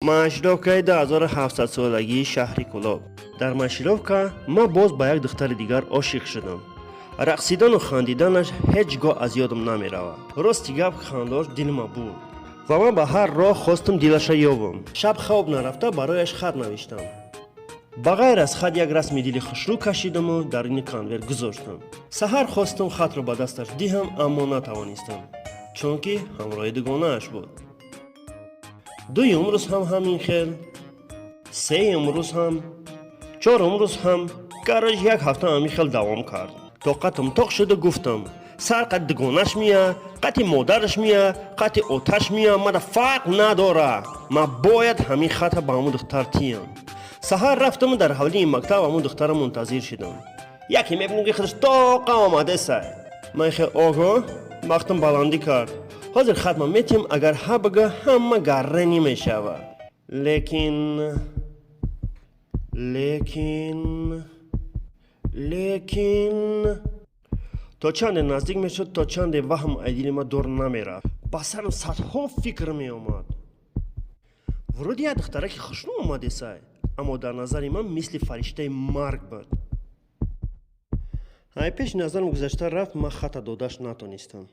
Маршировкаи 2700-солагии шаҳри Кӯлоб. Дар маршировка ман боз ба як духтари дигар ошиқ шудам. Рақсидану хандиданаш ҳеҷ гоҳ аз ёдам намеравад. Рости гап, хандаош дилма бурд ва ман ба ҳар роҳ хостам дилаша ёбам. Шаб хоб нарафта, барояш хат навиштам. Ба ғайр аз хат як расми дили хушрӯ кашидаму дар ини конверт гузоштам. Саҳар хостам хатро ба дасташ диҳам, аммо натавонистам, чунки ҳамроҳи дугонааш буд. Дуюм рӯз ҳам ҳамин хел, сеюм рӯз ҳам, чорум рӯз ҳам. Короче, як ҳафта ҳамин хел давом кард. Тоқатам тоқ шуда, гуфтам: сар қати дугонаш мия, қати модараш мия, қати оташ мия, мада фарқ надора, ман бояд ҳамин хата ба ҳамун духтар тиям. Саҳар рафтаму дар ҳавлии мактаб ҳамун духтара мунтазир шудам. Яке мебинем, ки худаш тоқа омадесай. Ман хел ого, вақтам баландӣ кард. Ҳозир хатма метиҳам, агар ҳа бага, ҳама гарранӣ мешавад. Лекин то чанде наздик мешуд, то чанде ваҳм ай дили ма дур намерафт. Ба сарам садҳо фикр меомад. Вроде як духтараки хушнӯ омадесай, аммо дар назари ман мисли фариштаи марг буд. Ай пеши назарам гузашта рафт, ман хата додаш натонистам.